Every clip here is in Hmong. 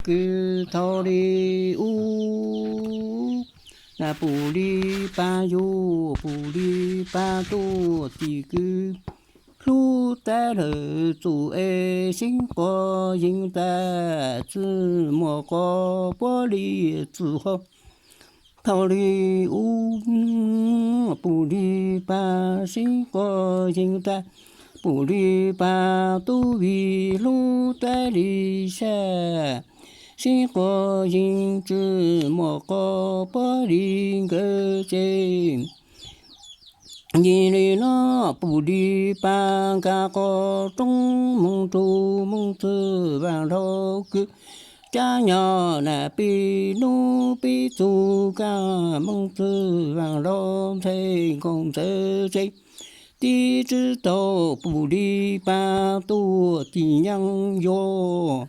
kwv thaum li ub. Pum li pab yug, pum li pab tuaj tim kwv hlub tab lawm txum es sib quas yees tas, txwj muaj quas puav li txwj ho. Thaum li ub, pum li pab sib quas yees tas, pum li pab tub vim hlub tab li sab, sib quas yees txwj muaj quas puav li nkawd ces. Yim li no, pum li pab nkag qos roob, moog rug moog txwj vaaj laug kwv, cab nyob nag pib nub pib txug kag, moog txwj vaaj laug nthe nkaus ntawd ces tib tswv tau pum li pab tuaj tim nyaaj yuav.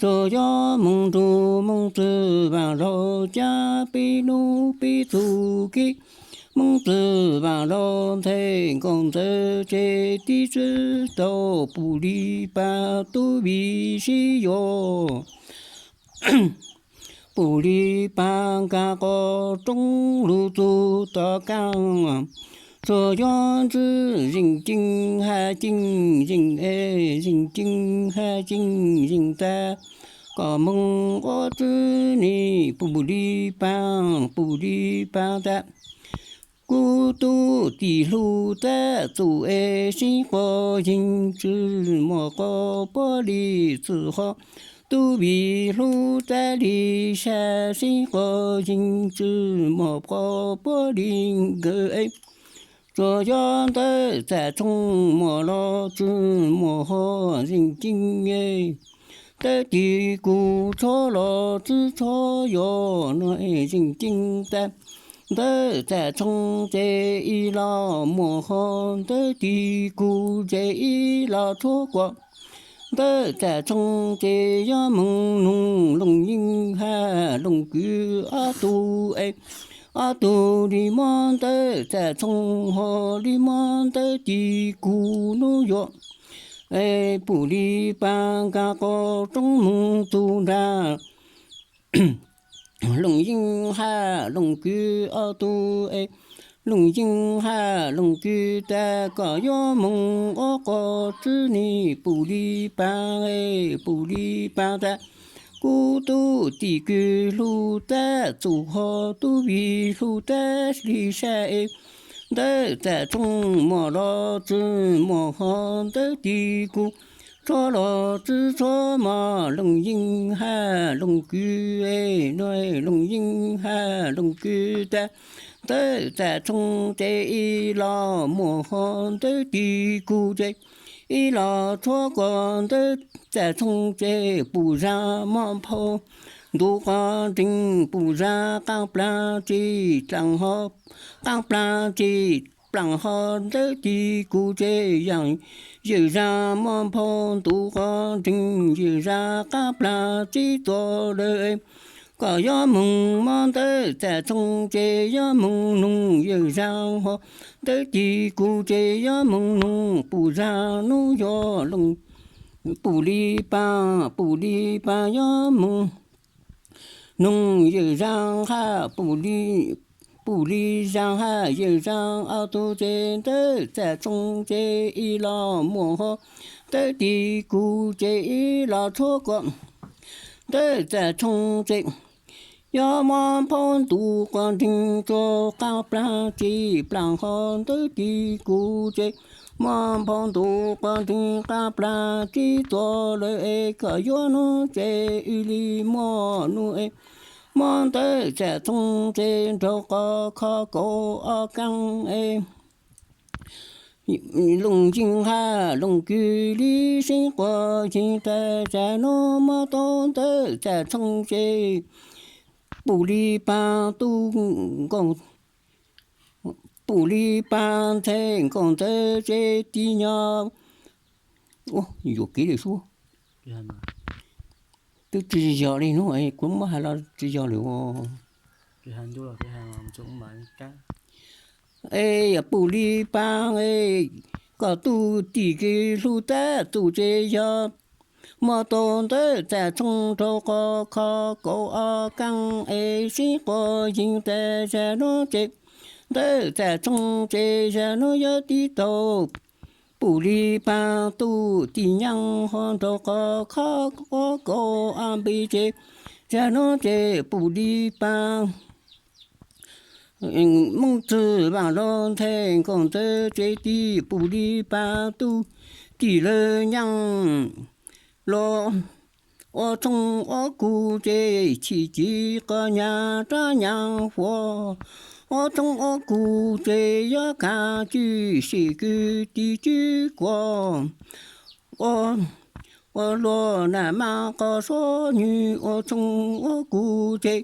Txawm yog moog rug moog txwj vaaj laug cab pib nub pib txug kag, moog txwj vaaj laug nthe nkaus ntawd ces tib tswv tau pum li pab tub vim sib yuav. Pum li pab nkag qos roob lug txug tom kaaj, txawm yog ntswj zeej ceeb hab ceeb zeej es zeej ceeb hab ceeb zeej tag, kom moog ua tswv ni pum li pab, pum li pab tag. Kuv tub tim hlub tab txug es sib quas yees txwj muaj quas puav li txwj ho. Tub vim hlub tab li sab sib quas yees txwj muaj quas puav li nkawd es. Txawm yog ntawm txaj tshoob muaj los txwj muaj ho zeej ceeb es, ntawm tim kuv tshuav los txwj tshuav yog nua es zeej ceeb tag. Ntawm txaj tshoob ces ib los muaj ho, ntawm tim kuv ces ib los tshuav quas. Ntawm txaj tshoob ces yog moog noog Looj Yeeb hab Looj Kwv ob tug es, ob tug li mob ntawm txaj tshoob ho li mob ntawm tim kuv nub yuav. Es pum li pab nkag qos roob moog txug nrag Looj Yeeb hab Looj Kwv ob tug es, Looj Yeeb hab Looj Kwv tag kom yuav moog ua quas tswv ni pum li pab es, pum li pab tag. Kuv tub tim kwv hlub tab txug ho, tub vim hlub tab li sab es, ntawm txaj tshoob muaj los txwj muaj ho, ntawm tim kuv tshuav los txwj tshuav mog Looj Yeeb hab Looj Kwv es, nua Looj Yeeb hab Looj Kwv tag. Ntawm txaj tshoob ces ib los muaj ho, ntawm tim kuv ces ib los tshuav quas. Ntawm txaj tshoob ces pum zag moj phauj ntuj qos nreeg, pum zag qaab plag tsi dlaag ho, qaab plag tsi dlaag ho, ntawm tim kuv ces yog yawm zag moj phauj ntuj qos nreeg, yawm zag qaab plag tsi txuas lawm. Kom yuav moog mob ntawm txaj tshoob ces yuav moog noog yawm zag ho, ntawm tim kuv ces yuav moog noog pum zag nub yuav loog. Pum li pab, pum li pab yuav moog noog yawm zag hab pum li, pum li zag hab yawm zag ob tug ces ntawm txaj tshoob ces ib los muaj ho, ntawm tim kuv ces ib los tshuav quas. Ntawm txaj tshoob ces yuav moj phauj ntuj qos nreeg txuas qaab plag tsi dlaag ho, ntawm tim kuv ces moj phauj ntuj qos nreeg qaab plag tsi txuas lawm es kom yuav nub ces ib li muaj nub es. Mob ntawm txaj tshoob ces nraug qos kho kaum ob kaab es. Looj Yeeb hab Looj Kwv li sib quas yeeg tag, zag nub mob tau ntawm txaj tshoob ces pum li pab tub nkaus, pum li pab ntxhais nkaus ntawd ces tib nyob. Yuam kev lawm sub. Twb tsis yog li hnub kuv muab hais los tsis yog lawm. Es yog pum li pab, koj tub tim kwv hlub tab txug ces yog Muaj tau ntawm txaj txhooj rau qhov kho kaum ob kaaj es sib quas yees tas zag nuav ces, ntawm txaj txhooj ces zag nuav yuav tib taug pum li paag tug tim nyaaj ho rau qhov kho kaum ob npe ces, zag nuav ces pum li paag Moob Txwg Vaaj Lug Nthe Nkaus Ntxawg ces tib pum li paag tug tim lawv nyaaj los. Ob txhooj ob kug ces chim civ qos nyag rab nyag huam. Ob txhooj ob kug ces yuav khav cwj sim kwv tig cwj kuas. Ua luag nag maj qos suab nwg. Ob txhooj ob kug ces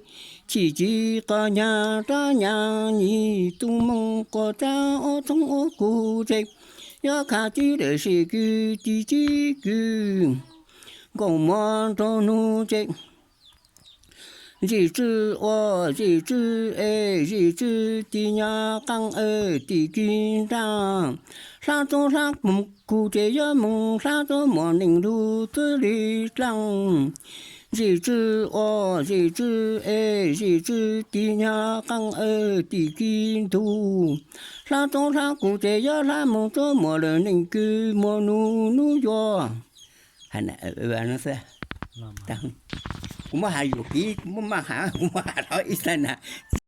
chim civ qos nyag rab nyag nyim tug moog qos tsaab. Ob txhooj ob kug ces yuav khav cwj lawm sim kwv tig cwj kwv nkaus mov nrug nug ces, zim tswv ua zim tswv es zim tswv tig nyag qaab awj tig kig nraag. Hlab txob hlab kug ces yuav moog hlab txob muam neeg lug txwb li dlaaj. Zim tswv ua zim tswv es zim tswv tig nyag qaab awj tig kig ntug. Hlab txob hlab kug ces yuav hlab moog txob muam lawm neeg kws muag nug nub yuav. Kuv muab has yuam kev, kuv muab maj has, kuv muab has tau ib xaab na.